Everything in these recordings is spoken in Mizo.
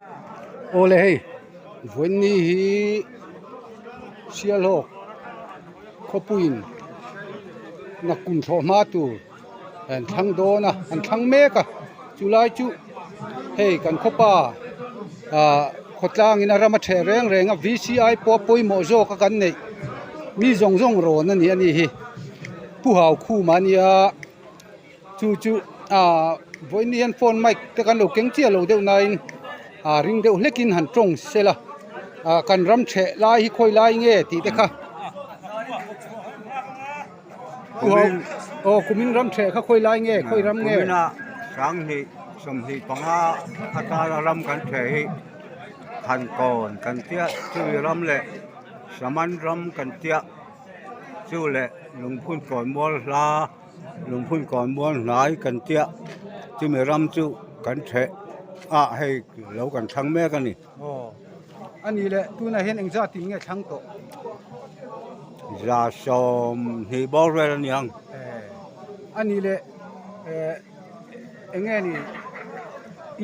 Awle hei vawiinni hi Sialhawk khawpuiin nakkum thlawh hma tur an thlang dawn a an thlang mek a chulai chu hei kan khawpa ah khawtlangin a ram a ṭheh reng reng a V C I pawh a pawimawh zawk a kan neih mi zawng zawng rawn a ni a ni hi Pu Haukhuma a nia. Chu chu aaa vawiin hian phone mic te kan lo keng chiah lo deuh nain aa ring deuh hlekin han tawng sela ah kan ram theh lai hi khawi lai nge tih te kha aw kumin ram theh kha khawi lai nge khawi ram nge. Kumina sanghnih 25 atana ram kan theh hi Khankawn kan tia chumi ram leh Saman ram kan tia chu leh Lungphun kawn mual hla. Lungphun kawn mual hnai kan tia chumi ram chu kan theh a hei lo kan thlang mek a ni. Aw a ni le tunah hian engzat in nge thlang tawh? 20 bawr vel a ni ang. A ni le eh eng nge ni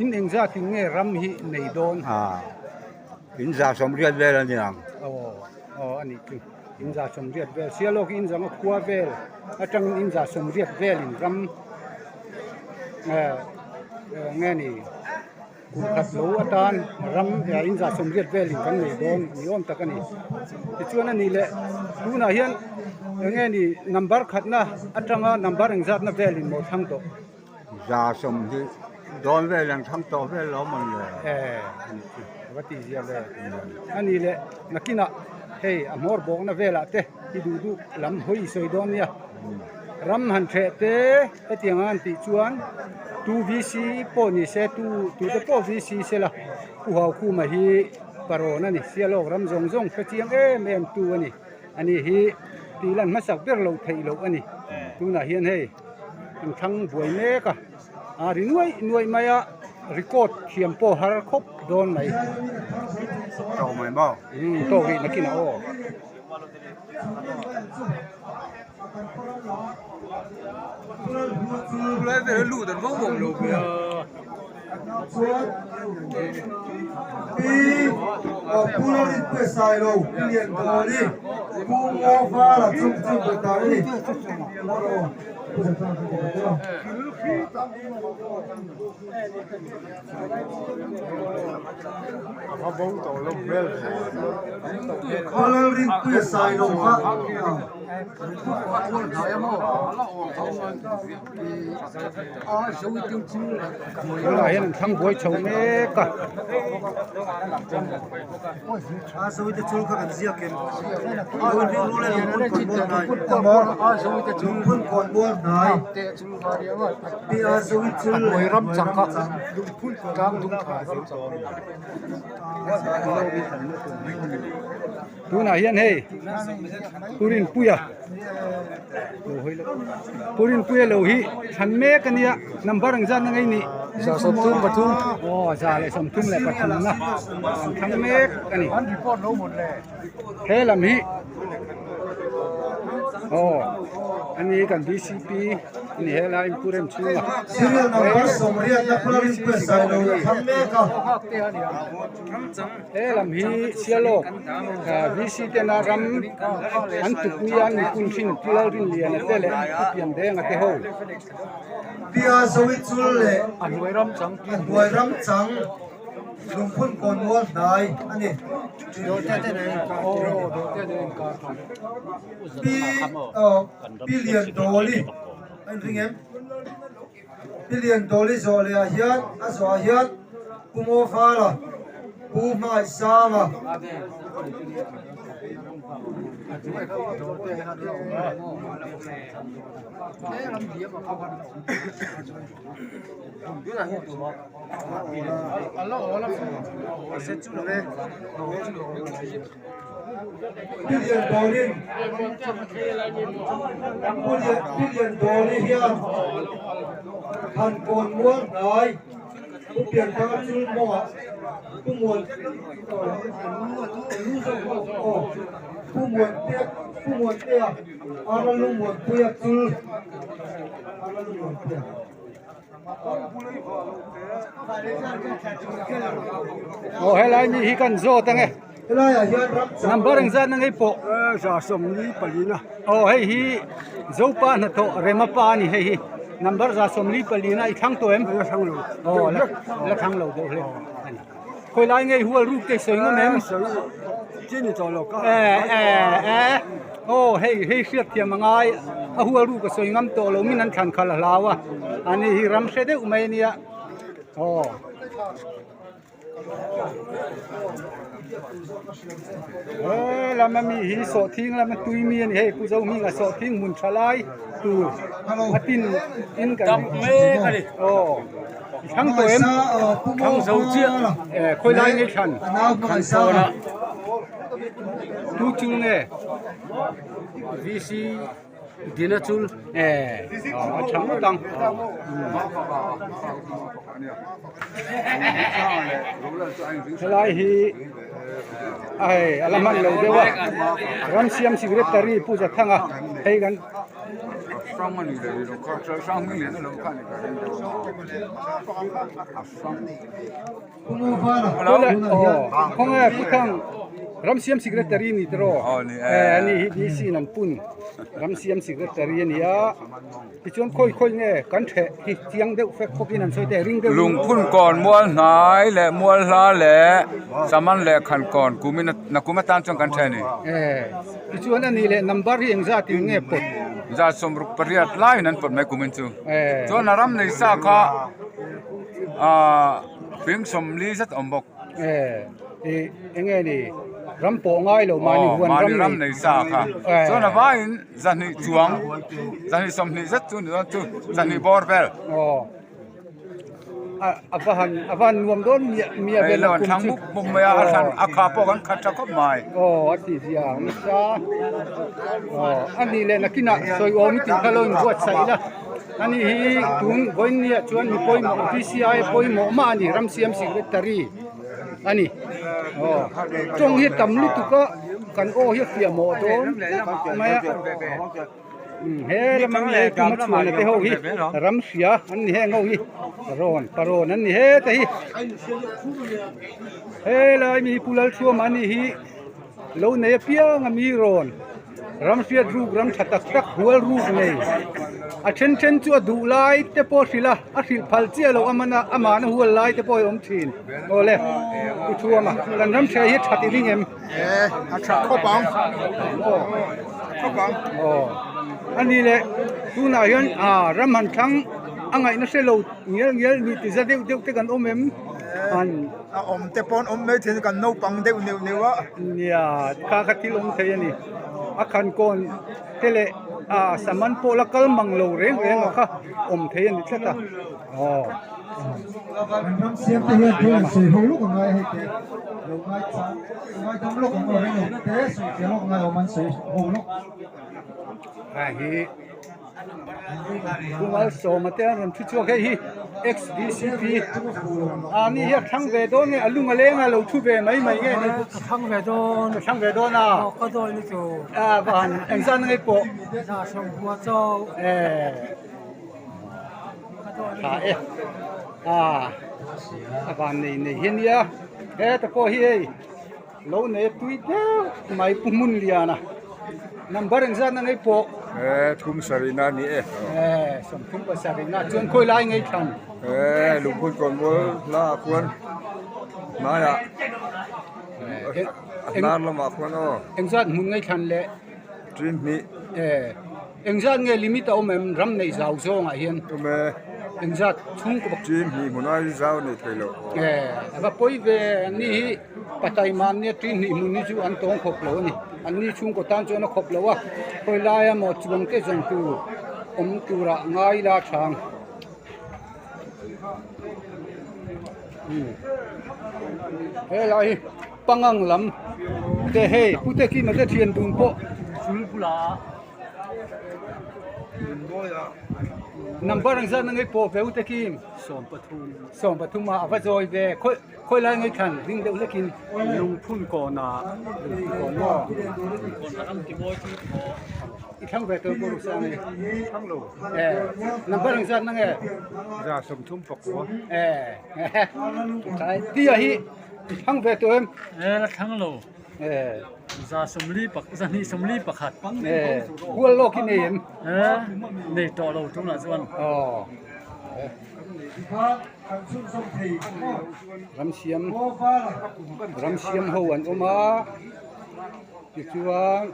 in engzat in nge ram hi nei dawn? A in 80 vel a ni ang. Aw aw a nih chu. In 80 vel Sialawk in zanga khua vel atangin in 80 velin ram eh nge ni kum khat lo atan ram in 80 velin kan nei dawn ni awm tak a ni. Tichuan a nih leh tunah hian eng nge ni number khatna atanga number engzatna velin maw thlang tawh. 20 dawn vel an thlang tawh vel lo mawn le. Eh, a va tih zia ve. A ni leh nakinah hei a hmawr bawkna velah te i duh duh lam hawi i sawi dawn nia. Ram han hreh te hetiang ang an tih chuan tu VC pawh ni se tu tute pawh VC se la Pu Haukhuma hi parawn a ni. Sialawk ram zawng zawng hre chiang em em tu a ni. Ani hi tih lan hmasak ber lo theih loh a ni. Tunah hian hei. An thlang buai mek a a ri nuaih nuaih mai a record thiam pawh har khawp dawn mai. Tawk mai maw? Umm tawk rih nakinah aw. Lai vel a lut an vawng vawng lo ve a. Pi Pu Lalrinpuia Sailo, Pi Liantawli, Pu Ngaw Vala chung chu be ta a ni. Pu Lalrinpuia Sailo kha. Tunah hian an thlang buai chho mek a. Tunah hian hei Pu Rinpuia Pu Rinpuia lo hi thlan mek a nia number ang zat na ngei nih 33 aw 133 na an thlang mek a ni he lam hi aw ani kan bcp a ni helai Pu Remchhunga Serial number 80 na Pu Rinpuia Sailo thlang mek a. He lam hi Sialawk VC tena ram an tuk nia an mipun thin Pu Lalrinliana te leh Pu Piandenga te ho. Pia Zoe Chul leh a hnuai ram chang lungphun kawn mual hnai a ni. Pi Pi Liandawli a inring em? Pi Liandawli zawh leh ah hian a zawh ah hian Pu Ngawfara, Pu Hmaisanga, Pi Liandawlin Pu Liandawli hian han kawn mual hnai Pu Pianthanga chul mawngah Pu Muan Pu Muantea Pu Muantea Aralungmuanpuia chul Aralungmuanpuia. Aw helai mi hi kan zawt ange. Helaiah hian ram chak Number engzat na ngei pawh. 144. Aw hei hi Zopa hnathawh Rema pa a ni hei hi. Number 144 i thlang tawh em? La thlang lo. Aw la la thlang lo deuh hle a ni. Khawi lai ngei hual ruk te sawi ngawm em? Sawi chi ni tawh lo ka. E e e aw hei hei hriat thiam a ngai a hual ruk a sawi ngam tawh lo min an thlan khalh a hlau a ani hi ram hre deuh mai a nia aw. He lama mi hi sawhthing lama tui mi a ni hei Pu Zohminga sawhthing hmun tha lai tur a tin in kan aw i thlang tawh em thlang zo chiah e khawi lai nge thlan tu chu nge VC Dina chul. E a tha ngawt ang. Helai hi a hei a la hman lo deuh a ram siam secretary Pu Zathanga hei kan Khawnge Pu Thang ram siam secretary ni tiraw eh ani hi DC in an pun ram siam secretary a ni a tichuan khawi khawi nge kan theh hi chiang deuh fek fawk in an sawi te ring deuh Lungphun kawn mual hnai leh mual hla leh saman leh khan kawn kumin nakum atan chuan kan theh a ni. Eh tichuan ani leh number hi engzat in nge pawt 168 laiin an pawt mai kumin chu eh chuan a ram nei sa kha Ahh ping 40 zet a awm bawk. Eh ih eng nge ni ram pawh ngai lo mahni huan ram mahni ram nei sa kha chuan a vaiin zahnih chuang zahnih 20 zet chu ni dawn chu zahnih bawr vel. Aw a a va han a va han nuam dawn miah miah vel a kum chu. Thlang mup mup mai a a thlan a kha pawh kan khat tha khawp mai. Aw a tih zia ang nasa aw a nih leh nakinah sawi awm i tih kha lo inbuatsaih ila. Ani hi tun vawinia chuan mi pawimawh PCI pawimawh mah a ni ram siam secretary a ni aw tawng hi tam lutuk a kan aw hi a fiah mawh dawn tlat mai a he lama mi hei kum a chhuahna te ho hi ram hria an ni heng ho hi rawn parawn an ni heta hi helai mi hi Pu Lalthuama ani hi lo nei apiang a mi rawn. Ram hriat ruk ram tha tak tak hual ruk nei a then then chu a duh lai te pawh hrilh a a hrilh phal chiah loh a man a amahna hual lai te pawh a awm thin aw le pu thuama kan ram hriat hi a that i ring em a tha khawp ang aw khawp ang aw ani leh tunah hian ah ram han thlang a ngaihna hre lo ngial ngial mi ti za deuh deuh te kan awm em an A awm te pawn awm mai thei kan naupang deuh neuh neuh a. Nia, kha kha thil awm thei a ni. A khan kawn te leh a saman pawh la kal mang lo reng reng a kha awm thei a ni tlat a. Aw. Kan ram siam te hian thil an sawi ho lawk a ngai hei te lo ngai chang ngai dam lawk ang aw reng lo te sawi fiah lawk a ngai awm an sawi ho lawk. Hei hi. Rumal sawma te an rawn thu chhuak hei hi XDCP a ni hi a thlang ve dawn nge a lung a leng a lo thu ve mai mai nge ni a thlang ve dawn a thlang ve dawn a aw ka dawi ni chu a van engzan nge pawh za sawm hua chau eh tha e a a van nei nei hi ania heta pawh hi hei Lo nei tui deuh mai pu hmun lian a number engzat na ngei pawh eh thum sarihna a ni e eh sawmthum pasarihna chuan khawi lai ngei thlan eh lungphun kawnmual hla ah khuan hnaiah a hnar lamah khuan aw engzat hmun ngei thlan leh ṭin hnih eh Engzat nge limit a awm em ram neih zau zawngah hian? Awm e. Engzat chhungkaw bawk? Ṭin hnih hmun ai zau neih theih loh. E, a va pawi ve, anni hi Pataima an nia ṭin hnih hmun hi chu an tawng khawp lo a ni. Anni chhungkaw tan chuan a khawp lo a, khawi laia maw chuang te zawng tur awm turah ngai ila chhang. Helai hi pangang lam te hei pute kima te thian dun pawh. Number ang zat na ngei pawh ve u takin. 13 a ava zawi ve. Khawi khawi lai ngei thlan ring deuh hlekin. Lungphun kawn ah. Lungphun kawn maw? I thlang ve tawh pawh Rusang i. Thlang lo. Eh, number ang zat na nge? 34. Eh, tlai tia hi i thlang ve tawh em? Eh, la thlang lo. Eh. 141. Eh, hual lawk hi nei em? Eh, nei tawh lo tunah chuan. Aw. Ram siam ram siam ho an awm a tichuan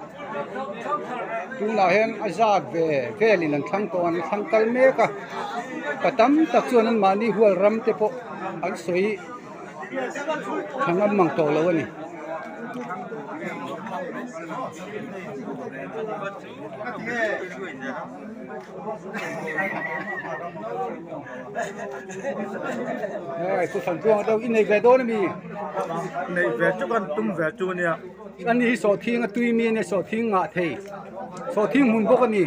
tunah hian a zat ve velin an thlang tawh a an thlang kal mek a pa tam tak chuan an mahni hual ram te pawh an sawi tha ngam mang tawh lo a ni. Hei pu Thantuanga deuh i nei ve dawn ami? Nei ve chu kan tum ve chu ania. Ani hi sawhthing a tui mi ania sawhthing ngah thei. Sawhthing hmun bawk ani.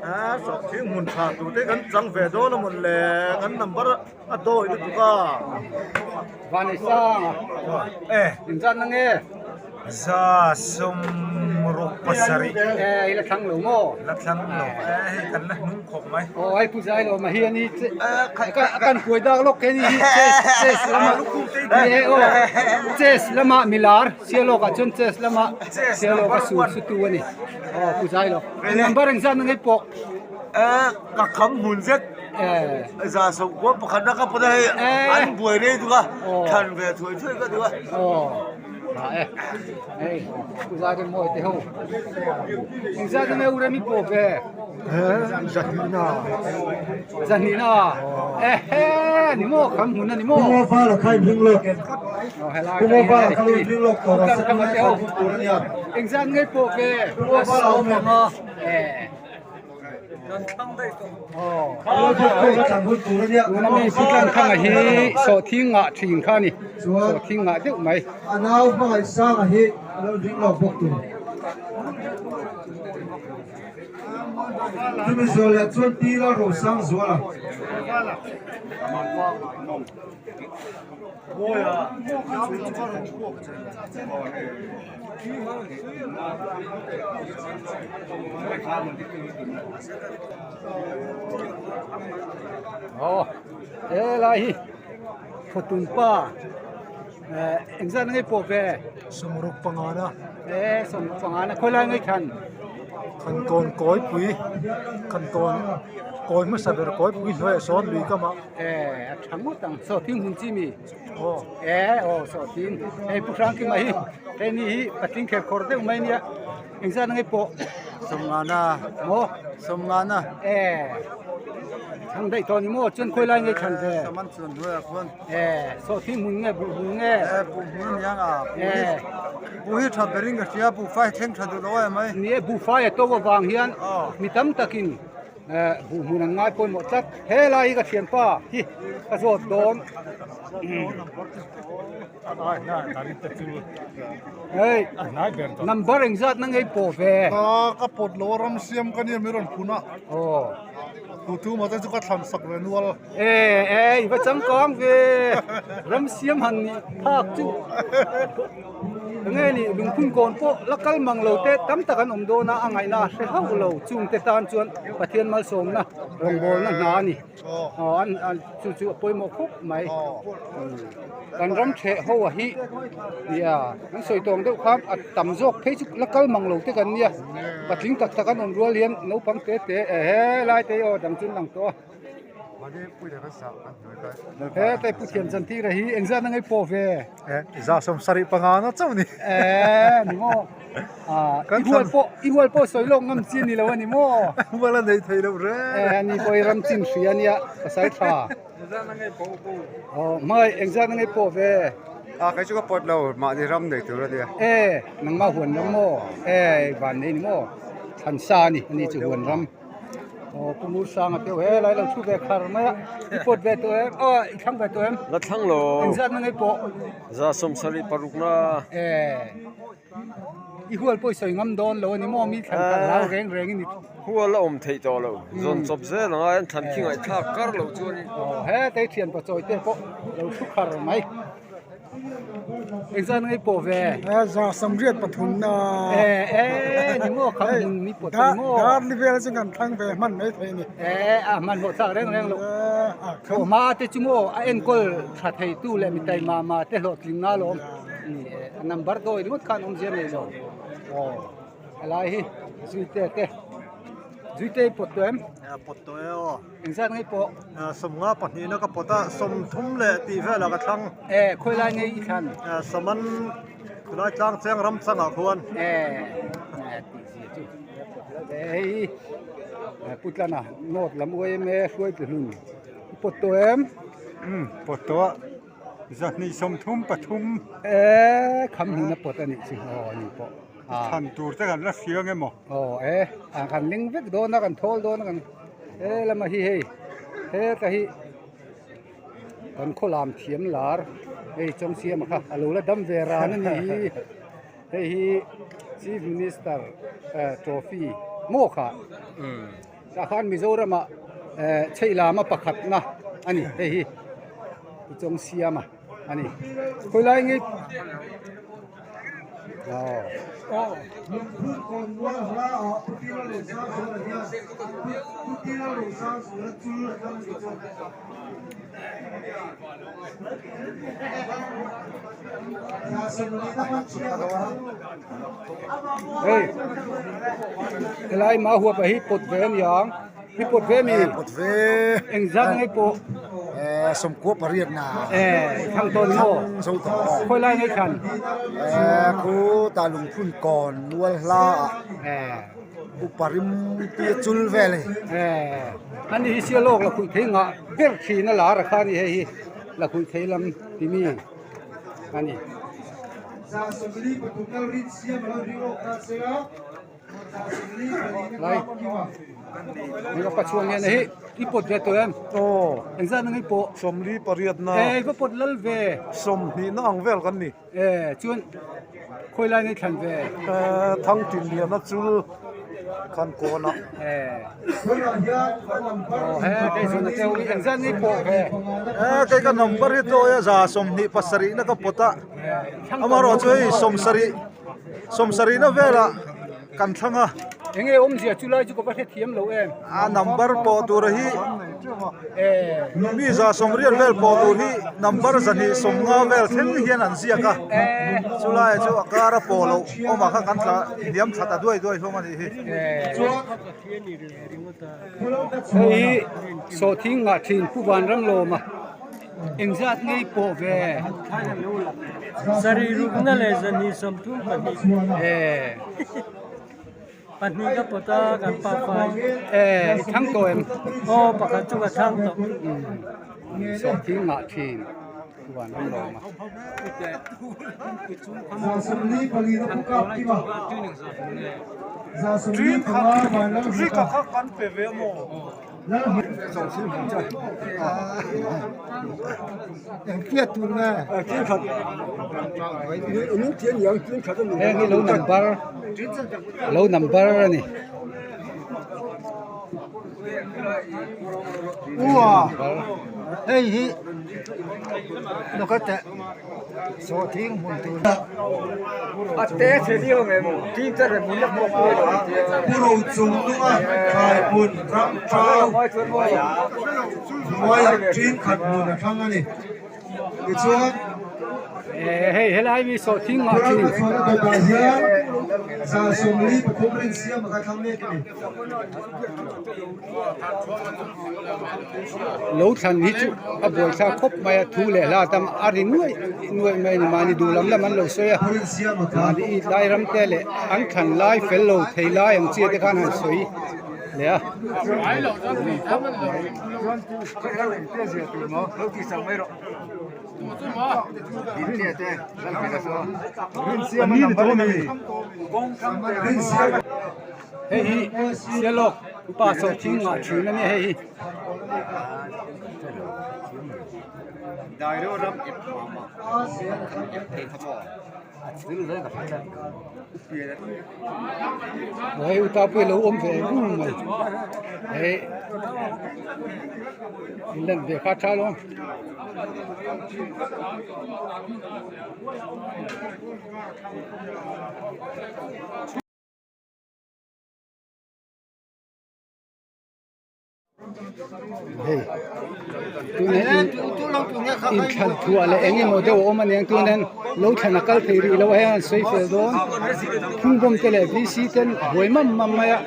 A sawhthing hmun tha tur te kan chang ve dawn a mawn le kan number a dawi lutuk a. Vanei sang a. Eh. Inzat na nge? 167. Eh, i la thlang lo maw? La thlang lo. Eh, hei kan la hnung khawp mai. Aw, hei pu zai lo ma hi ani che kan kuai dak lawk ke ni hi chess chess lama eh aw chess lama milar sialawk ah chuan chess lama sialawk a su su tu ani. Aw pu zai lo. Number engzat na ngei pawh? Eh, ka kham hmun zet. Eh. 91 na ka pawh hei an buai rei tuk a thlan ve thuai thuai ka duh a. Aw. Tha e. Hei, pu zai te mawi te ho. Engzat nge u remi pawh ve? Zahnihna. Zahnihna. Ehe, ni maw kham hmun a ni maw? Pu Ngaw kha in ring lawk em? Pu Ngaw kha lo in ring lawk tawh rawh se tunlai kha hun tur a nia. Engzat nge pawh ve? Pu Ngaw a awm em? Eh. Tuna mi pu Tlankhanga hi sawhthing ngah thin kha a ni, sawhthing ngah deuh mai. A nau Hmangaihsanga hi a lo ring lo bawk tur. Chumi zawh leh chuan Pi Lalrosangzuala. Aw helai hi khawtun pa eh engzat nge pawh ve sawmruk pangana eh sawmruk pangana khawilai nge khan khankawn kawipui khankawn kawi hmasa ber kawipui hnuaiah sawn lui kamah eh a tha ngawt ang saw thing hun chi mi Eh aw saw thing hei pu Hrangkima hi hei ni hi patling kher khawr deuh mai ania engzat nge pawh Sawmngana maw Sawmngana eh thlang daih tawh ni maw chuan khawi lai nge thlan ve Saman chuan hnuaiah khuan eh saw thing hmun nge buh hmun nge eh buh hmun a niang a eh buh hi tha berin ka hria buhfai thleng tha duh lo em mai ni e buhfai a to avang hian mi tam takin Eh buh hmun an ngai pawimawh tlat helai hi ka thianpa hi ka zawt dawn hei number engzat na ngei pawh ve ka pawt lo a ram siam ka nia mi rawn phun a aw tu tu mah te chu ka thlan sak ve nual eh eh i va changkang ve ram siam han nih phak chu Enge ni lungphun kawn pawh la kal mang lo te tam tak an awm dawn a, a ngaihna a hre hauh lo chung te tan chuan Pathian malsawmna rawngbawlna hna a ni. Aw an an chu chu a pawimawh khawp mai. Kan ram theh ho a hi nia an sawi tawng deuh khan a tam zawk phei chu la kal mang lo te kan nia patling tak tak an awm rual hian naupang te te ehe lai te hi aw dang chu an lang tawh a. He tlai pu thiam chan tir a hi engzat na ngei pawh ve. 175 na chauh ni. Eh ni maw. Ah i hual pawh i hual pawh sawi lawk ngam chi ni lo a ni maw. Hual a nei thei lo re. Eh ani pawh i ram chin hria ania pasal tha. Aw hmai engzat na ngei pawh ve. A kei chu ka pawt lo mahni ram nei tur a nia. Eh nangmah huan ram maw eh van nei ni maw thlan sa a ni ani chu huan ram. Aw Pu Mursanga te he lai lo thu ve khar mai a i pawt ve tawh em aw i thlang ve tawh em? La thlang lo. Engzat na ngei pawh? 76 na. Eh i hual pawh i sawi ngam dawn lo a ni maw mi thlan kal hlau reng reng in i Hual a awm theih tawh lo. Zawn chawp zel anga an thlan khi ngaihthlak kar loh chuan in. Aw he tei thian pachawi te pawh lo thu khar mai. Engzat ngei pawh ve. 183 na. Eh eh ni maw kham hmun mi pawt ni maw. Dar ni vel chu kan thlang ve hman mai thei ni. Eh a hman hlawh thlak reng reng lo. Thlawh hma te chu maw a enkawl tha thei tu leh mi taima ma te hlawhtling nga lawm. Ni eh a number dawi ringawt khan awmzia nei lo. Aw helai hi Zuite te Zuite i pawt tawh em? Pawt tawh e aw. Engzat ngei pawh? 52 na ka pawt a, 30 leh tih velah ka thlang. Eh, khawi lai ngei i thlan? Saman khulai tlang cheng ram changah khuan. Eh, tih zia chu. Eh, hei hi Putlana North lam YMA hruai pu hlun. I pawt tawh em? Um, pawt tawh a. 233. Eh, kham hmun a pawt a nih chu. Aw, a ni pawh. Thlan tur te kan la hria nge maw? Aw e, a kan ling vek dawn a, kan thawl dawn a kan he lama hi hei he ka hi kan khaw lam thiam lar hei chawng siama kha a lo la dam ve ran a ni hi hei hi chief minister eh trophy maw kha tah khan Mizoram ah eh chheih lama pakhatna a ni hei hi chawng siama. A ni. Khawi lai nge? Aw. Hei helai ma huap ah hi pawt ve a ni ang. Hi pawt ve mi? Pawt ve. Engzat nge pawh? Eh, 98 na. Eh, thang tawn maw? Zo tawh. Khawi lai nge thlan? Eh, khu ta lungphun kawn mual hla ah. Eh. Uparim tia chul vel hei. Eh, ani hi sia lawk la khuih thei ngah ber thin a lar a kha ni hei hi la khuih thei lam ti mi ani. Lai Hei ka chhuang hian hei i pawt ve tawh em? Aw. Engzat na ngei pawh? 48 na. Eh ka pawt lal ve. 20 na ang vel kan ni. Eh chuan khawi lai ngei thlan ve? Eh Thangtin Liana chul khan kawn ah. Eh. Aw he kei zun a teu engzat ngei pawh ve? Eh kei ka number hi chu a za 27 na ka pawt a. Amaherawhchu hei 70 70 na velah kan thlang a. Enge awmzia chu lai chu ka va hrethiam lo em? A number pawh tur hi mi 80 vel pawh tur hi number 250 vel thleng hian an ziak a. Chu laiah chu a kar a pawh loh awmah kha kan thla hniam thla ta duai duai hlawm a nih hi. Hei hi sawhthing ngah thin Pu Vanramlawma. Engzat ngei pawh ve. Sarih rukna leh zahnih 32. Eh. Pahnih ka pawt a kan pa fai. Eh, i thlang tawh em? Aw, pakhat chu ka thlang tawh. Sawhthing ngah thin. Chuan an lawm a. Rika kha kan pe ve maw? Heng hi lo number lo number a ni. Hei hi lokate sawhthing hmun tur Pu Rochung hnunga thlai hmun ram tau hnuaiah ṭin khat hmun a thlang a ni. Tichuan, Hei helai mi sawhthing ngah Pu thin. Ramkachhuana dawtah hian 43 rinsiam a kha thlang mek a ni. Lo thlan hi chu a buaithlak khawp mai a thu leh hla tam a ri nuaih nuaih mai a ni mahni duh lam lam an lo sawi a mahni it lai ram te leh an thlan lai fel lo thei lai ang chi te khan han sawi leh a. Hei hi Sialawk. Pa sawhthing ngah thin a nia hei hi. Hei u ta pawh hi lo awm ve reng mai hei in lan ve kha tha lo. Hei tuna in inthlan thuah leh eng emaw deuh a awm aniang tunin lo thlan a kal thei rih lo a hei an sawi fel dawn phungbawm te leh v c ten buai mam mam mai a.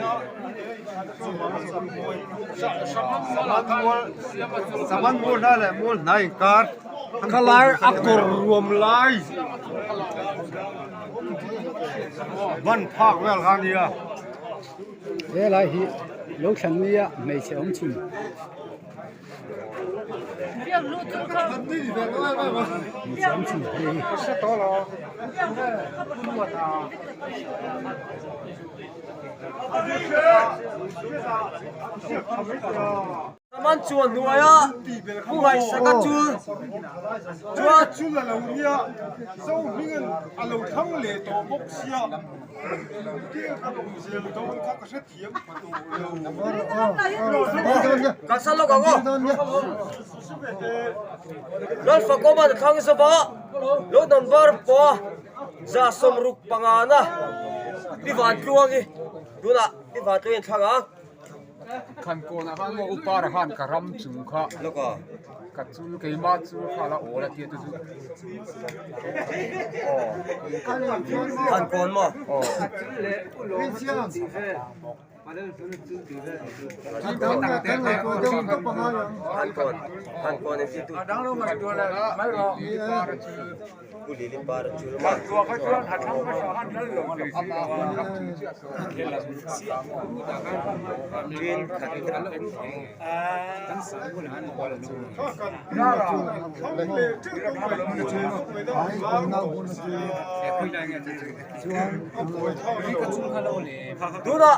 He lai hi lo thlan nia hmeichhe awm chhun. Hmeichhe awm chhun hei hi. Man chuan hnuaia pu ngaihsaka chu chuan Chul a lo nia, Zohmingin a lo thlang leh tawh bawk sia. Kalsan lawk ang aw. Lalfakawma na thlang zova lo number pawh 165 na Pi Vantluangi tunah Pi Vantluangi an thlang ang. Khankawnah khan maw upara khan ka ram chung kha ka chul keimah chu kha la awl a tia chu chu. Khankawn maw? Khankawn Khankawn in ti tu. Tunah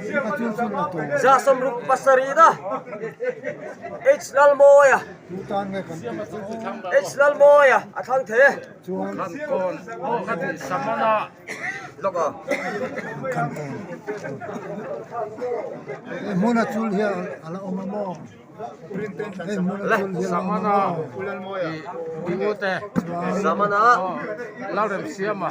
67 na H Lalmawia H Lalmawia a thlang thei e. Lawk a. Hei hmuna chul hian a la awm a maw? Hei hmuna chul hi a la awm a maw? Samana. Lalremsiama.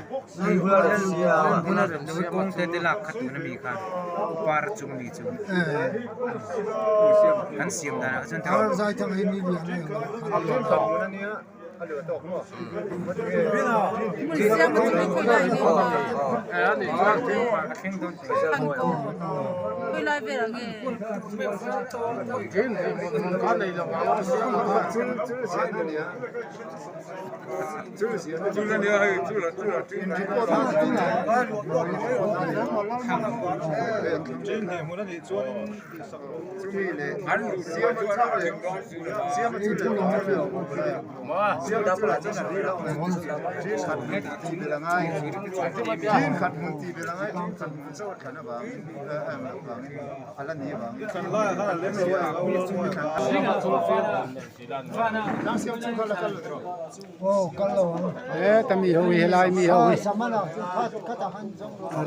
Heta mi ho hi helai mi ho hi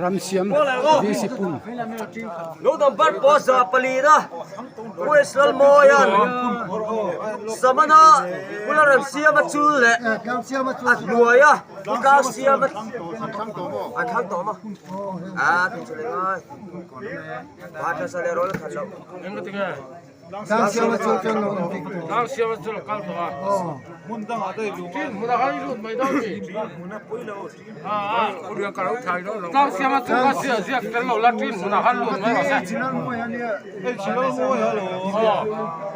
ram siam discipline. Lo number pawh 4 na West Lalmawia'n Samana bula rem siam a chul leh a hnuaia tlang siam a an thlang tawh maw a thei chu leh ngai Batra leh rawl a khat loh. Tlang siam a chul chuan lo intik tawh. Tlang siam a chul kal tawh a. Hmun dangah te i luh. Tin hmunah khan i lut mai dawn mi. Tlang siam a chul kha ziak ziak tel lo la tin hmunah khan lut mai rawh se.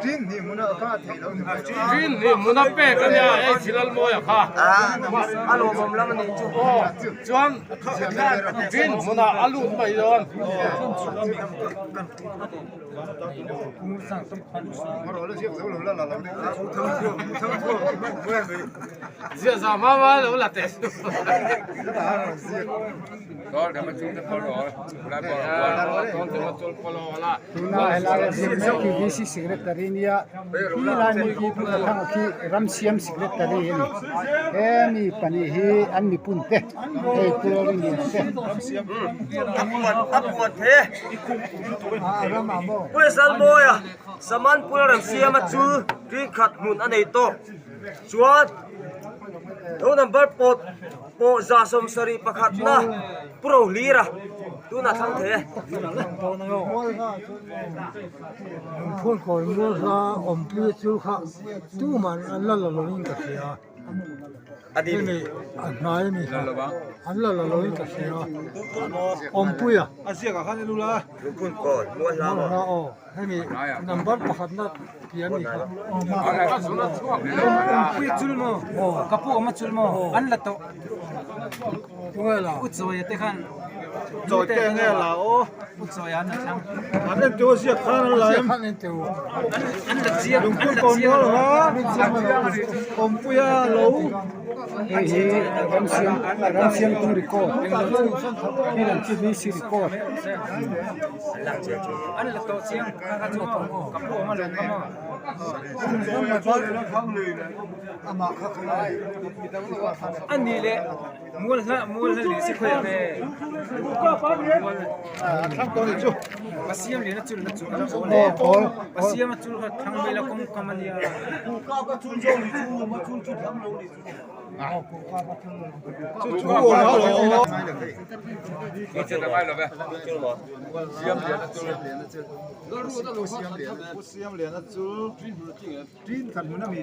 Tin hnih hmunah kha a theih loh ni mai. Tin hnih hmuna pek a nia hei Chilalmawia kha. A lawmawm lam a nih chu. Aw chuan tin hmunah a lut mai dawn. Ziah zah hma hma lo la teh suh. Tuna helai a zir mek hi VC Secretary nia khi lai mi khi Pu Thanga khi Ramsiam Secretary a ni. He mi pahnih hi an mipun te hei Pu Lalrinliana te. A puan the. Pu Lalmawia Saman Pu Lalramsiama chu tuikhat hmun a nei tawk. Chuan lo number pawt pawh 71 na Pu Rohlira tunah thlang thei e. Lungphun kawi mual hla awmpui chu kha tuman an la la lovin ka hria hemi a hnai a ni kha an la la lovin ka hria awmpuia Lungphun kawi mual hla maw? Hemi number pakhatna tih a ni kha. Pui chul maw? Ka pu awm a chul maw? An la tawh. Tunge la? U Chawia te khan. Chawi te nge la aw. U Chawia an la thlang. An en teu a ziak khan an la em. Ziak khan en teu. An la chiang. Lungphun kawn mual ha. Awmpuia lo. Hei hi ramsiam ramsiamtu record hi lam chu VC record. An la tawh chiang kha chu ka pu awm a lo ka maw. A nih leh mual hla mual hla leh si khawi ang e. Thlang tawh ni chu. A siam lian a chul na chu a la awl e. A siam a chul kha thlang mai la kawng kam a nia. Chu chu awl ha lo. Siam lian a chul. Tin khat hmun a mi.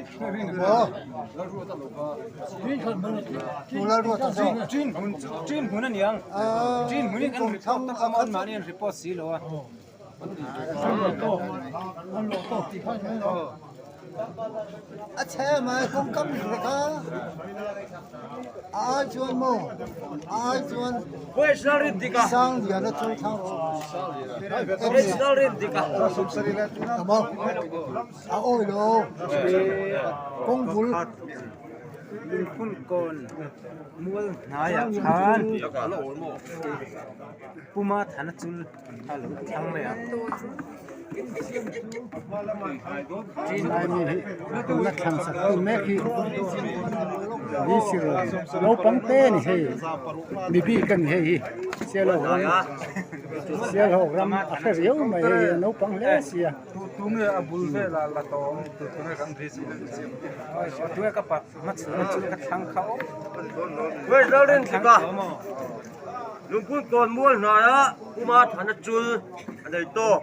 Tin hmun tin hmun a niang. Tin hmun in an report tak a an mahni an report si lo a. A chhe mai kawng kam ri kha a ai chuan maw a ai chuan sang lian a chu thlang rawh a awi lo kawng bul Lungphun kawn mual hnaiah khan Puma thana chul a lo thlang mai a. Lai mi hi tuna thlan sak tu mek hi ni sir naupang te a ni hei mi bik a ni hei hi sialhawk ram sialhawk ram a hre riau mai hei hi a naupang hle si a. Tunge a bul velah la tawng tunge kan ri si Tunge ka pa hmachhun chu ka thlang kha aw. Lungphun kawn mual hnaia Puma thana chul a nei tawk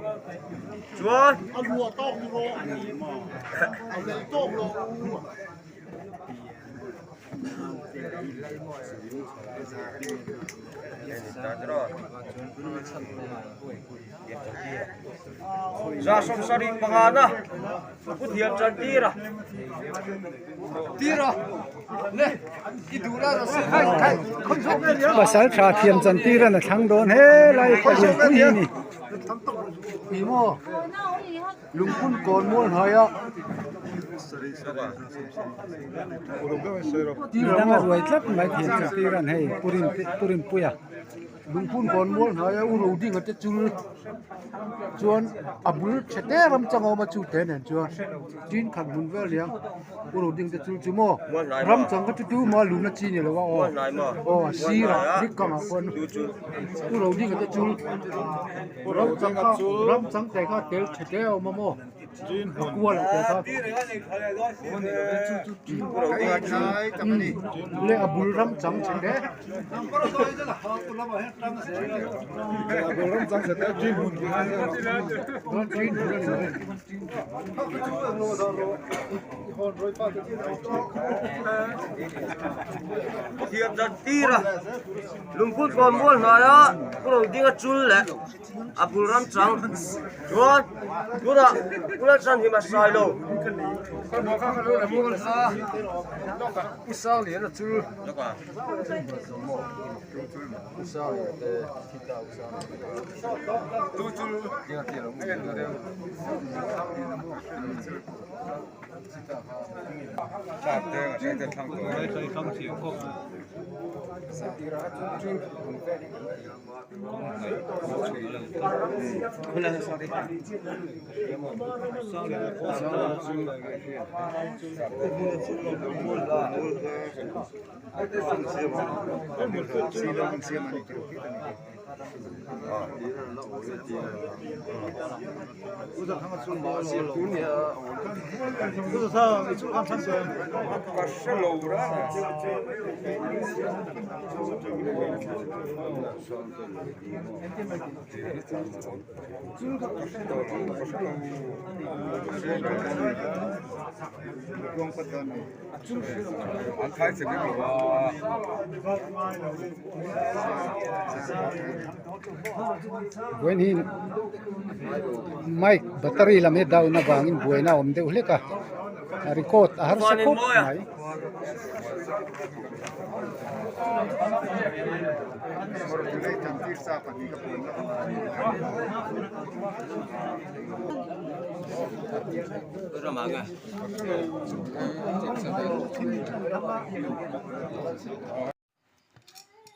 chuan 75 na Pu Thiam Chantir a. Pasal tha thiam chantir an a thlang dawn helai palian pui hi a ni. Ni maw lungphun kawn mual hnaia Midang a ruai tlat mai thiam chantir an hei Purinpuia. Lungphun kawn mual hnaia u roding a te chul chuan a bul tha te ram chang a awm a chu te nen chuan tin khat hmun vel aniang u roding te chul chu maw ram chang kha chu tu maw luna chi ni lo a aw aw a sirah dik kangah pawh u roding a te chul ram chang kha ram chang te kha tel tha te a awm a maw. A kual ah te kha leh a bul ram chang chhe te Thiam zan tir a lungphun kawn mual hnaia pu ro ding a chul leh. A bul ram chang chuan tunah Pu Lalchhanhima Sailo Vawiin hi mic battery lam hi down avangin buaina a awm deuh hlek a record a harsa khawp mai.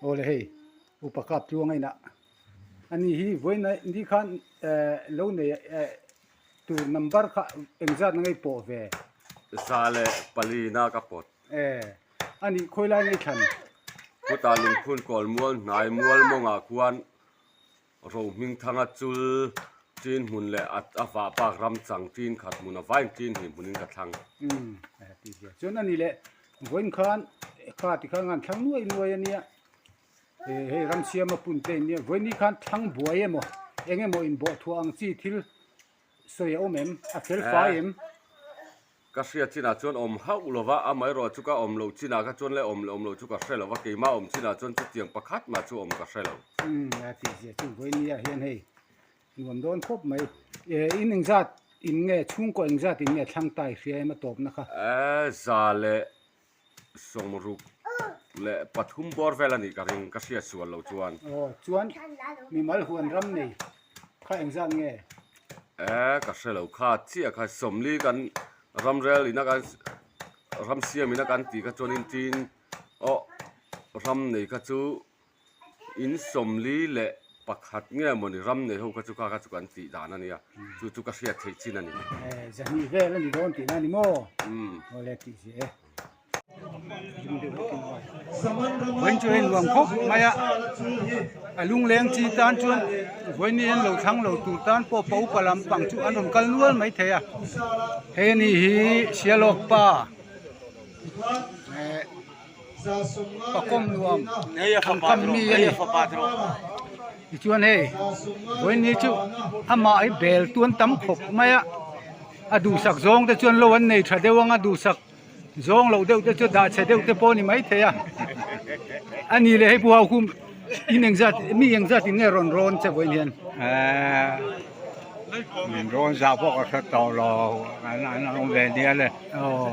Awle hei upa kap tluang a inah ani hi vawiin ni khan eh lo nei eh tur number kha engzat na ngei pawh ve. 104 na ka pawt. Eh ani khawi lai ngei thlan. Khutah lungphun kawl mual hnai mual mawngah khuan Rohmingthanga chul tin hmun leh a vah bak ram chang tin khat hmun a vain tin hnih hmunin ka thlang. Umm ti zia chuan ani leh vawiin khan kha ti khan an thlang nuai nuai ania hei ram siama pun te ania vawiin ni khan thlang buai emaw eng emaw inbawh thuah ang chi thil Sawi a awm em? A fel fai em? Ka hriat chinah chuan awm hauh lo va, amaherawh chu ka awm loh chinah kha chuan leh awm leh awm loh chu ka hre lo va, keimah awm chinah chuan chutiang pakhat mah chu awm ka hre lo. Umm, a tih zia chu vawinia hian hei nuam dawn khawp mai. Eh, in engzat in nge, chhungkaw engzat in nge thlang ta i hria em a tawpna kha? Eh, 163 bawr vel a nih ka ring, ka hriat sual lo chuan. Aw, chuan mimal huan ram nei kha engzat nge? Eh, ka hre lo kha chiah kha 40 kan ramrel ina kan ram siam ina kan tih kha chuanin tin aw ram nei kha chu in 41 nge mawni ram nei ho kha chu kha kha chu kan tih dan a nia, chu chu ka hriat theih chin a ni. Eh, 200 vel a ni dawn tihna a ni maw? Umm. Awle tih zia e. Vawiin chu hei nuam khawp mai a, a lungleng chi tan chuan vawiin ni an lo thlang lo tur tan pawh pa upa lampang chu an rawn kal nual mai thei a, hei ani hi Sialawk pa eh pakawm nuam an kam mi a ni tichuan hei vawiin ni chu amah hi bel tuan tam khawp mai a. A duhsak zawng te chuan lo an nei tha deuh ang a duhsak zawng loh deuh te chu dah chhe deuh te pawh a ni maithei a. A ni leh hei pu Haukhum in engzat mi engzat in nge rawn rawn che vawiin hian? Eee min rawn zah pawh ka hre tawh lo an an awm ve nial e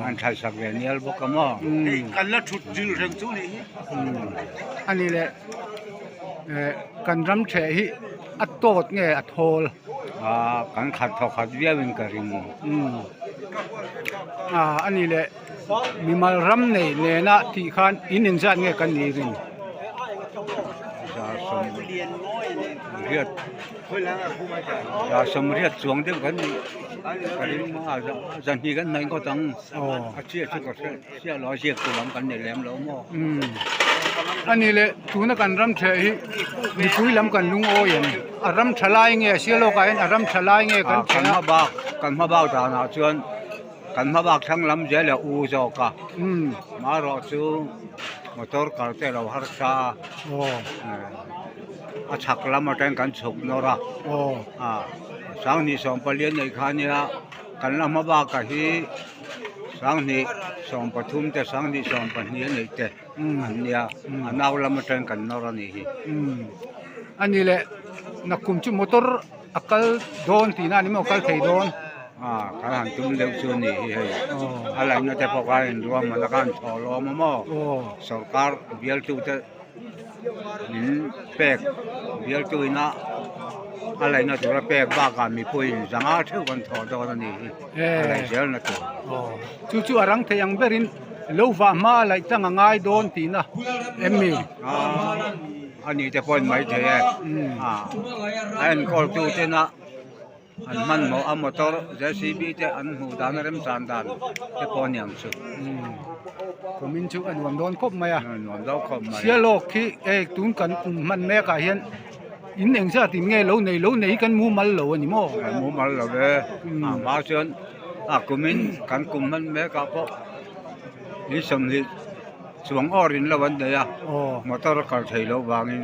an thlaisak ve nial bawk a maw. Kan la thut zil reng chu nih hi. A ni leh kan ram theh hi a tawt nge a thawl? Ah kan khat thaw khat viau in ka ring. Umm ah a ni leh mimal ram nei nena tih khan in engzat nge kan nih rin? 180 chuang deuh kan nih ka ring a 200 kan hnaih ngawt ang a chiah chu ka hre chiah lo a ziak tur lam kan nei lem lo maw. Umm a ni leh tuna kan ram theh hi mipui lam kan lungawi em a ram tha lai nge a sia lawkah hian a ram tha lai nge kan kan hma bak kan hma bak danah chuan kan hma bak thlang lam zel a u zawk a marawh chu motor kal te a lo harsa a a chhak lam atang kan chhuk nawr a 2014 neih kha nia kan la hma bakah hi. 2013 te 2022 a neih te an nia a nau lam atang kan nawr a nih hi. A ni leh nakkum chu motor a kal dawn tihna a ni maw a kal thei dawn. A kan han tum deuh chu a nih hi hei a laihna te pawh kha in ruahman a khan chhawh lawm a maw sorkar bialtu te min pek bialtu ina. A laihna tura pek bakah mipuiin zanga theuh kan thawh dawn a nih hi a laih zelna tur. Chu chu a rang thei ang berin lo vah hma a laih chang a ngai dawn tihna em mi? A nih te pawhin maithei e. A enkawltu tena An hmanhmawh a motor JCB te an hmuh dan a remchan dan te pawh a ni ang chu. Kumin chu a nuam dawn khawp mai a. A nuam dawn khawp mai. Sialawk khi hei tun kan kum hman mek ah hian in eng zat in nge lo nei lo nei hi kan mumal lo a ni maw? Kan mumal lo ve. A hma chuan a kumin kan kum hman mek ah pawh in 20 chuang awr in lo an nei a motor a kal thei loh vangin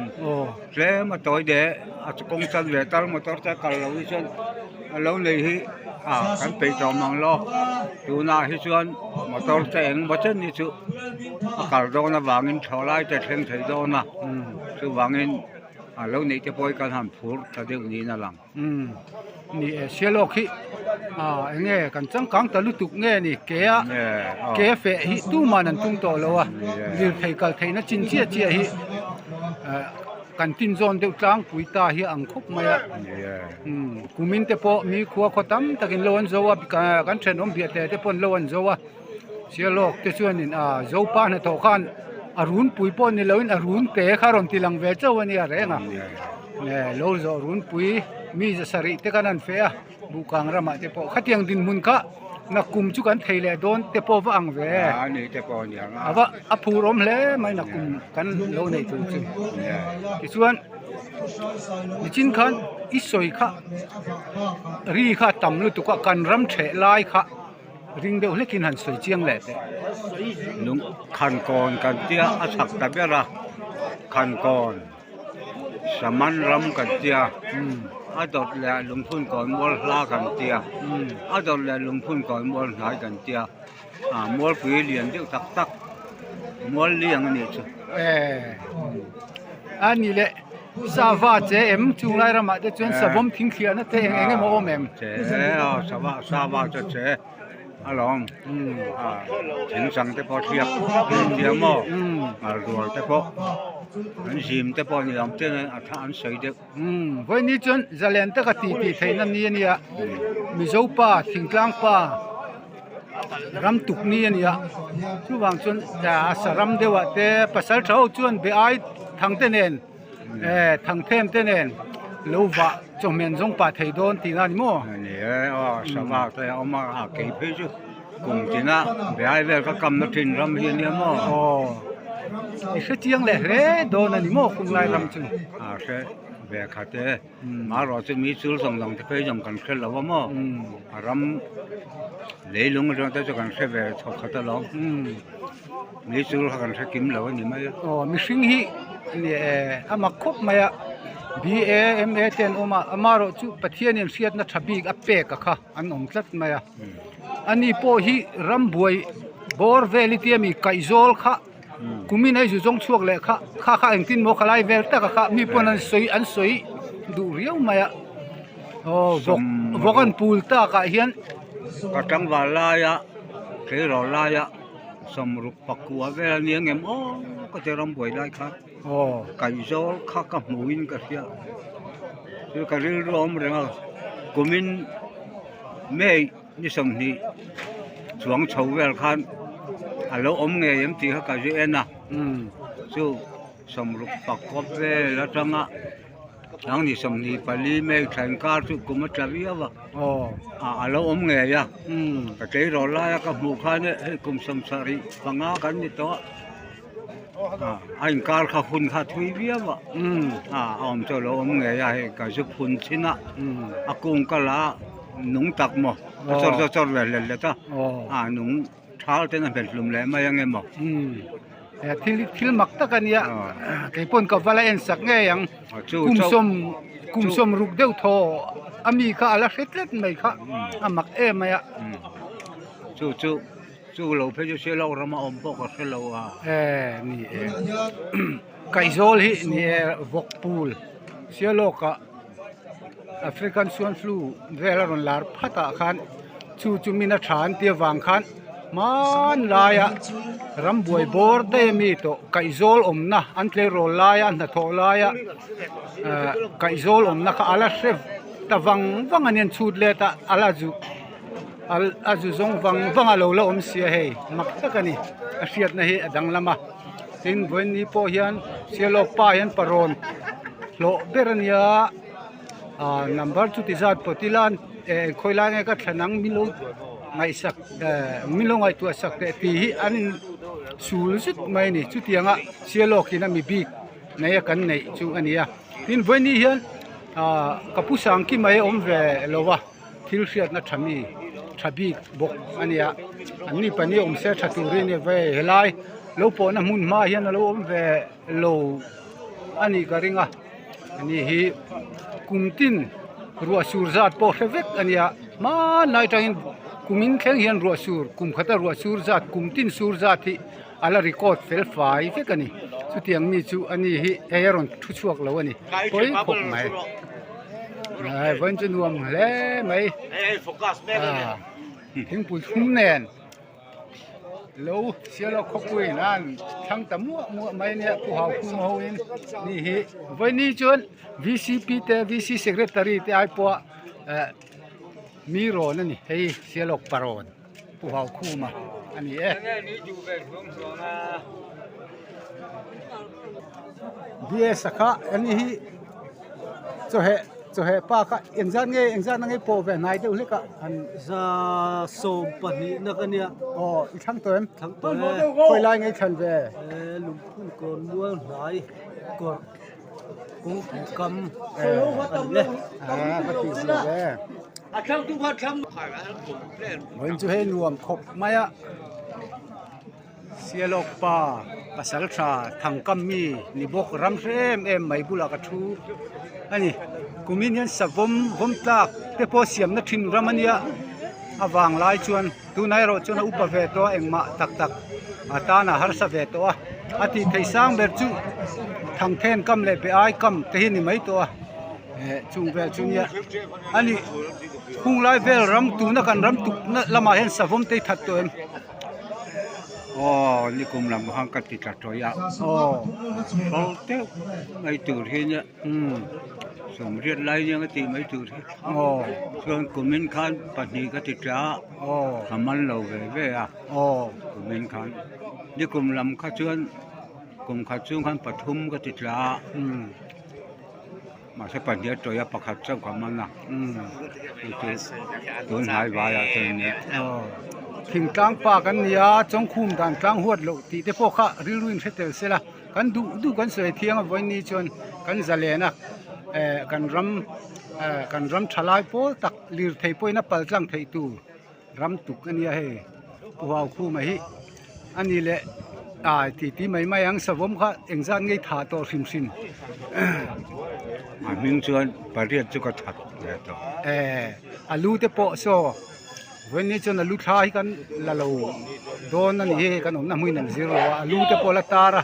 tlem a tawi deh a kawng chan ve tal motor te a kal loh hi chuan a lo nei hi a kan peih tawh mang lo tunah hi chuan motor te engemaw chen hi chu a kal dawn avangin thlawh lai te thleng thei dawn a chuvangin a lo neih te pawh hi kan han phur ta deuh niin a lang. Umm ni e sialawk hi ah eng nge kan changkang ta lutuk nge ni ke a ke feh hi tuman an tum tawh lo a lirthei kal theihna chin chiah chiah hi ah kan tin zawn deuh tlangpui ta hi a ang khawp mai a umm kumin te pawh mi khua khaw tam takin lo an zo a kan thenawm biah te te pawh an lo an zo a sialawk te chuanin ah zopa hnathawh khan a runpui pawh ni loin a run te kha rawn ti lang ve chauh a nia reng a. Nge lo zawh runpui mi za sarih te khan an feh a buhkang ramah te pawh khatiang dinhmun kha nakum chu kan thei leh dawn te pawh va ang ve a va a phur awm hle mai nakum kan lo nei tur chu tichuan nichin khan i sawi kha ri kha a tam lutuk a kan ram theh lai kha ring deuh hlekin han sawi chiang leh teh. Lung khankawn kan tia a chhak ta ber a khankawn. Saman ram kan tia a dawt leh lungphun kawn mual hla kan tia a dawt leh lungphun kawn mual hnai kan tia ah mualpui lian deuh tak tak mual liang a nih chu. A nih leh sava che em chung lai ramah te chuan savawm thingthliahna te eng eng emaw awm em? Che aw sava sava chu che. A lawm thing chang te pawh hriak tia maw ngal rual te pawh an zim te pawh ni ang ten a tha an sawi deuh. Vawiin chuan zalen taka tih tih theihna ni a nia Mizo pa thingtlang pa ram tuk ni a nia chuvang chuan a saram deuh ah te pasal tha ho chuan be ai thang te nen Eh thangthem te nen lo vah chawhmeh zawng pah thei dawn tihna a ni maw? Ni e aw sava te a awm a a kei phei chu kum tina behai vel ka kamna thin ram hi a nia maw? Aw i hrechiang leh hle dawn a ni maw kum lai ram chu? A hre ve khat e marawh chu mi chul zawng zawng te phei zawng kan hre lo a maw? A ram leilung atang te chu kan hre ve chho khat alawm. Mi chu kha kan hre kim lo a ni mai a. Aw mihring hi ni e a mak khawp mai a BA MA te an awm a amaherawh chu Pathianin hriatna tha bik a pek a kha an awm tlat mai a ani pawh hi rambuai bawr vel i tia mi kaihzawl kha kumin a zu zawng chhuak leh kha kha kha engtin maw khalai vel tak a kha mi pawn an sawi an sawi duh riau mai a aw vawk vawk an pul takah hian ka tlangval laia tleirawl laia. Sawmruk pakua vel a nia ngem aw ka ti rambuai lai khan aw kaihzawl kha ka hmuhin ka hria chu ka rilru a awm reng a kumin May ni 20 chuang chho vel khan a lo awm ngei em tih kha ka zu en a chu 60 pakua vel atanga Nang ni 24 May thla inkar chu kum a tla viau a a lo awm ngei a ka tleirawl laia ka hmuh khan hei kum 75 kan ni tawh a a inkar kha hun kha thui viau a a awm chu a lo awm ngei a hei ka zu phun chin a a kung ka la nung tak maw a chawr chawr chawr leh let let a a nung Thal ten a hmet hlum leh mai ang emaw? Umm thil thil mak tak a nia keipawn ka vala en sak ngei ang kum sawm kum sawm ruk deuh thaw a mi kha a la hre tlat mai kha a mak em mai a. Chu chu chu lo phei chu sia lo rama awm pawh ka hre lo a. E ni e kaihzawl hi ni e vawk pul sia lawkah. African swine flu vel a rawn lar phat ah khan chu chu min a tha an tih avang khan. Hmanlaia rambuai bawr daih ami tawh kaihzawl awmna an tleirawl laia hnathawh laia ah kaihzawl awmna kha ala hre ta vang vang a ni an chhut let a ala zu a zu zawng vang vang a lo la awm sia hei mak tak a ni a hriatna hi a danglam a tin vawiin pawh hian sialawk pa hian parawn hlawh ber a nia. Ahh number chuti zat pawt ila eh khawi lai nge ka thlan ang min lo ngaihsak eh min lo ngaihtuah sak teh tih hi an in sul zut mai a ni chutianga sialawk in a mi bik nei a kan neih chu a ni a tin vawiin hian ahh ka pu sangki mai a awm ve lo a thil hriatna tha mi tha bik bawk a nia an ni pahnih awm se tha turin hei helai lo pawhna hmun hmaah hian a lo awm ve lo a nih ka ring a. Ani hi kum tin ruah sur zat pawh hre vek a nia hmanlai atangin kum in thleng hian ruah sur kum khata ruah sur zat kum tin sur zat hi a la record fel fai vek a ni chutiang mi chu ani hi hei a rawn thu chhuak lo a ni pawi khawp mai vawiin chu nuam hle mai ah thingpui thlum nen. Lo Sialawk khawpui in an thlang ta muah muah mai nia Pu Hau Khum ho in ni hi vawiini chuan V_C_P te V_C secretary te ai pawha eh mi rawn a ni hei Sialawk parawn Pu Hau Khuma a ni e. B_S a kha ani hi chawheh chawheh pa kha engzat nge engzat na nge pawh ve hnai deuh hlek a han za 12 na ka nia aw i thlang tawh em thlang tawh e khawi lai nge i thlan ve e lungphun kawn mual hnai kawrh kawngpui kam a ni e a ka tih zia ve a thlang tu kha thlang vawiin chu hei nuam khawp mai a. Sialawk pa pasal tha thangkam mi ni bawk ram hre em em mai bulah ka thu a ni kumin hian savawm vawm tlak te pawh siamna thin ram a nia a vang lai chuan tunah erawh chuan a upa ve tawh a engmah tak tak a tan a harsa ve tawh a a tih theih sang ber chu thangthen kam leh be ai kam te hi a ni mai tawh a eh chung vel chu nia a ni hung lai vel ram tuna kan ram tukna lamah hian savawm te hi that tawh em. Aw nikum lam khan ka ti tla tawih a aw hro deuh mai tur hi nia sawmriat lai nia ka tih mai tur hi aw chuan kumin khan pahnih ka ti tla a aw ka man lo ve ve a aw kumin khan nikum lam kha chuan kum khat chhung khan pathum ka ti tla a. Mahse pahnih a tawih a pakhat chauh ka man a chu chu tun hnai vaiah chuan nia. Aw thingtlang pa kan ni a chawngkhum dan tlang huat loh tih te pawh kha rilru in hre tel sela kan duh duh kan sawi thiang a vawiin ni chuan kan zalen a eh kan ram eh kan ram thalai pawl tak lirthei pawhin a pal tlang theih tur. Ram tuk a nia hei Pu Haukhuma hi a ni leh ai ti ti mai mai ang savawm kha engzat nge tha tawh hrim hrim. A hming chuan pariat chu ka that ve tawh. Eh a lu te pawh saw vawiin ni chuan a lu thla hi kan la lo dawn a ni hi kan awmna hmuin an zir lo a a lu te pawh la tar a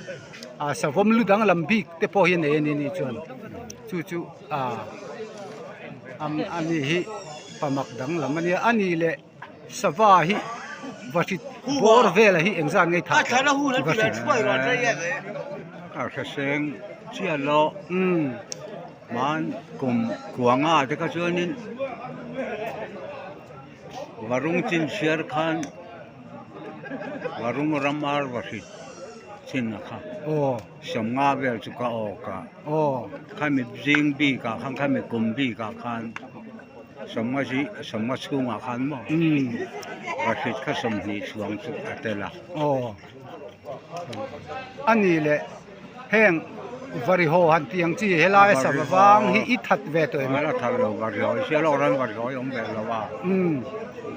ah savawm lu danglam bik te pawh hi a nei a ni ni chuan chu chu ah a ni hi. Pamak danglam a nia a ni leh sava hi vahrit bawr vela hi engzat nge thah vahrit a hreseng chiah lo hman kum kuanga te kha chuanin varung chin chhiar khan varung ram ar vahrit chin a kha sawmnga vel chu ka awk a. Aw. Khami zing bik ah khan khami kum bik ah khan sawmnga zi sawmnga chhungah khan maw vahrit kha 20 chhuang chu a tel a. Aw. A ni leh heng varihaw han tih ang chi helai a sava vang hi i that ve tawh em? A la that lo varihaw i sia lawk ran varihaw i awm ve lo a.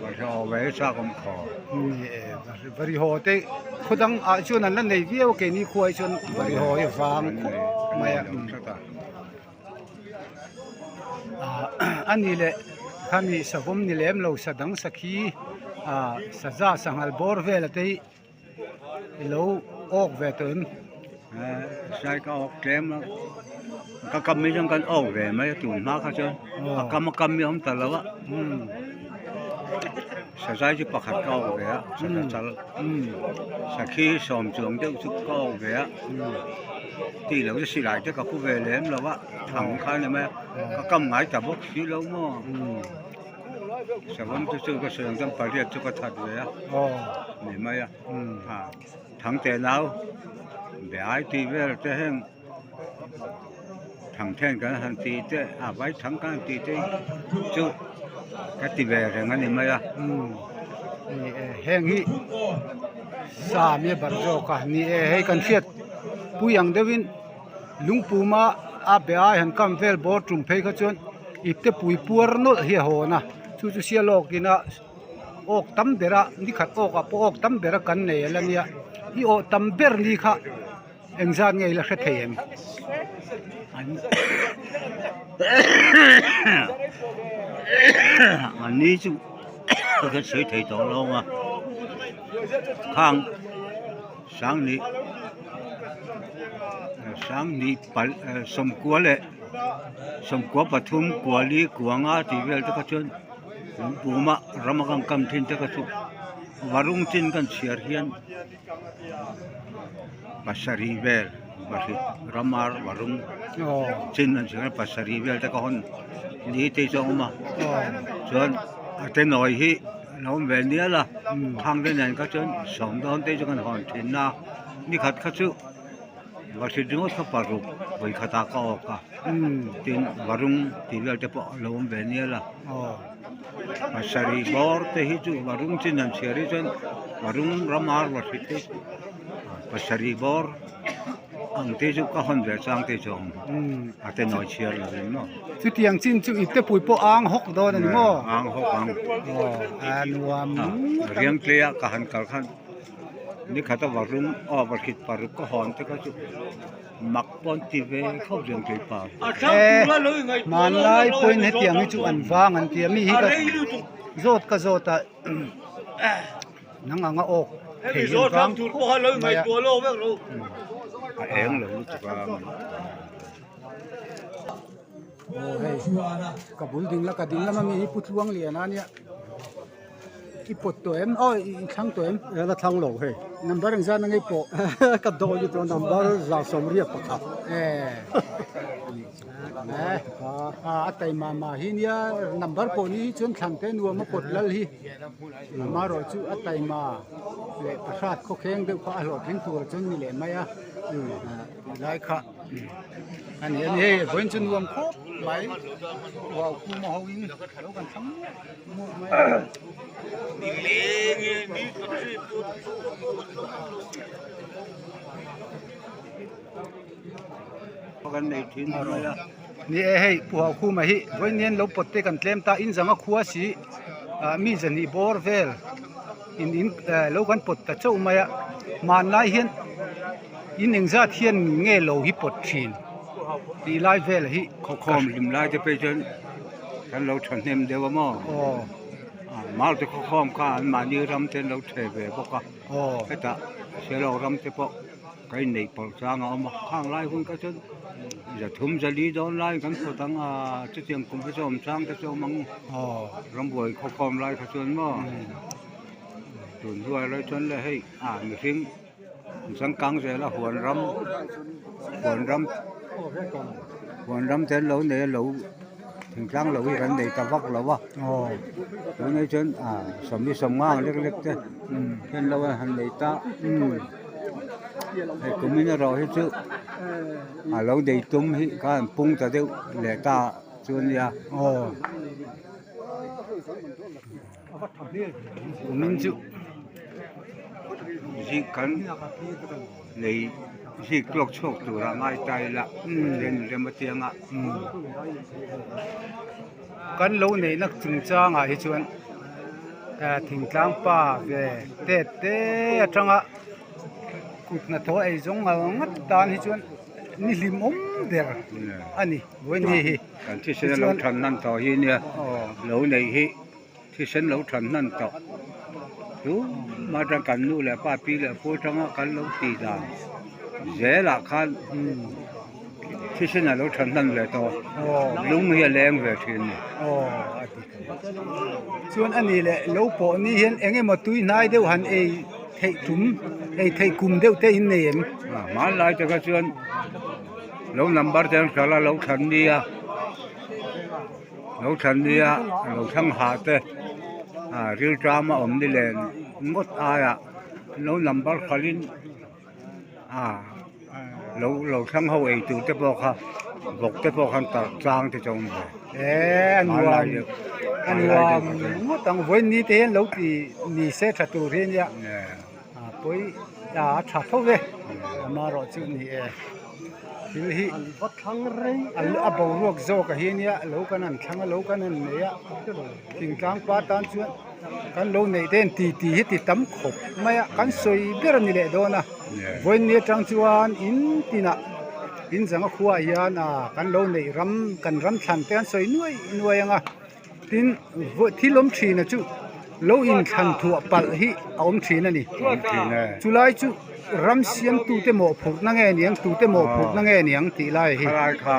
Varihaw ve hi chak awm khaw. Ni e varihaw te khaw dang ah chuan an la nei viau a keini khua hi chuan varihaw hi vang khawp mai a ah a ni leh khami savawm ni lem lo sa dang sakhi ah saza sanghal bawr vel te hi i lo awk ve tawh em? Sai ka awk tlem a ka kam hi chuan kan awk ve mai a tun hma kha chuan a kam a kam hi a awm ta lo a. Sazai chu pakhat ka awk ve a, saza chal. Sakhi hi sawm chuang deuh chu ka awk ve a, tih loh chu silai te ka pu ve lem lo a, thang kha a ni mai a, ka kam ngai ta bawk si lo maw. Savawm te chu ka sawi ang chuan pariat chu ka that ve a, ni mai a. Thangte nau be ai tih vel te heng. Thangthen kan han tih te a vai thang kan han tih te chu ka ti ve reng a ni mai a. Ni e heng hi sa mi a barh zawk a ni e hei kan hriat pui ang deuhin lungpuma a be ai han kam vel bawr tum phei kha chuan ipte pui puar nawlh hi a hawn a chu chu sia lawkin a awk tam bera nikhat awkah pawh awk tam bera kan nei a la nia i awh tam ber ni kha. Engzat nge ila hre thei em? An ni chu kan sawi thei tawh lo ang a, khang Sangni Sangni pal sawmkua leh sawmkua pathum kuali kuanga tih vel te kha chuan lungpuma ram a kan kam thin te kha chu varung chin kan chhiar hian. Pasarih vel pahnih ramar varung chin an chhiar a pasarih vel te ka hawn ni te chu a awm a chuan a te nawi hi a lo awm ve nial a thang te nen kha chuan sawm dawn te chu kan hawn thin a nikhat kha chu vahrit ringawt kha paruk vawikhatah ka awk a tin varung tih vel te pawh a lo awm ve nial a. Pasarih bawr te hi chu varung chin han chhiar hi chuan varung ramar vahrit te pasarih bawr ang te chu ka hawn ve chang te chu a awm a te nawi chhiar lo in maw. Chutiang chin chu ipte pui pawh ang hawk dawn a ni maw? Ang hawk ang. Aw a nuam ngawt ang. Riangtlei ah ka han kal khan nikhat a varung aw vahrit paruk ka hawn te kha chu. Mak pawh an ti ve khawp reng thei pa. Eh, hmanlai pawhin hetiang hi chu an vang an ti a, mi hi ka zawt ka zawt a nang anga awk thei hi an vang khawp mai a. A eng lo lutuk a. Aw hei, ka bul ding la ka ding lama mi hi Pu Tluangliana ania. I pawt tawh em? Aw i thlang tawh em? E la thlang lo hei. Number engzat na ngei pawh? Ka dawn hi chuan number 181. E. E. A taima mah hi nia number pawh ni hi chuan thlan te nuam a pawt lal hi. Amaherawh chu a taima leh pahrat khawkheng deuh kha a hlawhtling tur chuan ni leh mai a. Lai kha. A ni a ni hei vawiin chu nuam khawp mai uau khum a ho in lo kan thlang muah muah mai a. Ni e hei uau khum a hi vawiin hian lo pawt te kan tlem ta in zanga khua si ah mi zahnih bawr vel in in lo kan pawt ta chauh mai a hmanlai hian. In engzat hian nge lo hi pawt thin tih lai vel hi Khawkhawm hlim lai te phei chuan kan lo thahnem deuh a maw? Aw. Maute khawkhawm kha an mahni ram te an lo theh ve bawk a. Aw. Hetah Sialawk ram te pawh ka inneih pawlh chang a awm a, khang lai hun kha chuan zathum zali dawn lai kan pawt ang a, chutiang kum kha chu awm chang te chu awm ang. Aw. Rambuai khawkhawm lai kha chuan maw? Tun hnuai lai chuan le hei a mihring. Changkang zela huan ram huan ram huan ram te an lo nei a lo thingtlang lo hi kan nei ta vak lo a tunah chuan ah sawmli sawmnga ang lek lek te hian lo an han nei ta hei kumin erawh hi chu a lo nei tum hi kha an pung ta deuh leh ta chu a nia. Kumin chu zik kan nei zik tluak chhuak tura ngai ta ila len rem atianga kan lo neihna chungchangah hi chuan thingtlang pa ve tet te atanga kut hnathawh ei zawng ngal ngat tan hi chuan ni hlimawm ber a ni vawiin hi. Kan thisen a lo than hnan tawh hi nia lo neih hi thisen lo than hnan tawh chu mah atang kan nu leh pa pi leh pu atanga kan lo tih dan zelah khan thisen a lo than hnan ve tawh lung hi a leng ve thin a ni. Chuan a nih leh lo pawh ni hian eng emaw tui hnai deuh han ei theih tum ei theih kum deuh te in nei em? Hmanlai te kha chuan lo number te an hralh a lo thlan nia lo thlan nia lo thlang hah te ah rilṭam a awm ni len ngawt aiah lo number hralhin ah lo lo thlang ho ei tur te pawh kha vawk te pawh khan tarh chang te chu a awm ve eh a nuam a nuam ngawt ang vawiin ni te hian lo ti ni se tha tur hi ania a pawi a tha tho ve amaherawh chu ni e thil hi a boruak zawk a hi ania lo kan han thlang a lo kan han nei a thingtlang pa tan chuan. Kan lo neih te hian titi hi ti tam khawp mai a, kan sawi ber a ni leh dawn a, vawiin ni atang chuan in tinah in zanga khuaah hian ah kan lo neih ram kan ram thlan te an sawi nuai nuai ang a, tin thil awm thin a chu lo inthlan thuah palh hi a awm thin a ni, chulai chu ram siamtute mawhphurhna nge niang tute mawhphurhna nge niang tih lai hi. Khalai kha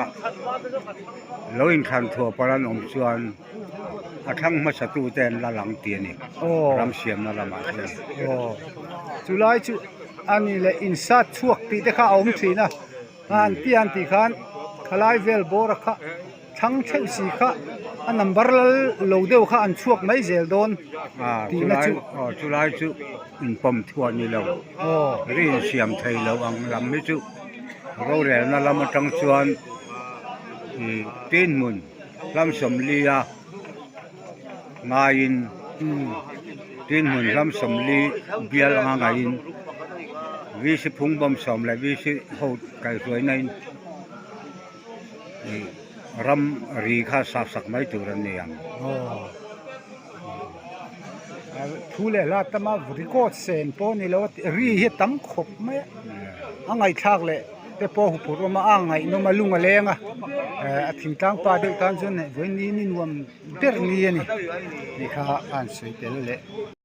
lo inthlan thuah palh an awm chuan. A thlang hmasa tu te an la lang tih a ni ram siamna lamah hian. Aw chulai chu a ni leh insat chhuak tih te kha a awm thin a an ti an tih khan khalai vel bawr a kha thlang theuh si kha a number lal lo deuh kha an chhuak mai zel dawn tihna chu. Aw chulai chu inpawm thuah ni lo ri insiam thei lo ang lam hi chu rorelna lam atang chuan ih tin hmun. Hlam 40 a ngaiin tin hmun hlam 40 bial anga ngaiin VC phungbawm sawm leh VC ho kaihhruaina in ih ram ri kha sah sak mai tur an ni ang. Thu leh hla tama record sen pawh a ni lo a ri hi a tam khawp mai a a ngaihthlak leh. te pawh huphurh awm a a ngaihnawm a lung a leng a eh a thingtlang pa deuh tan chuan vawiin ni ni nuam ber ni a ni tih kha a han sawi tel leh.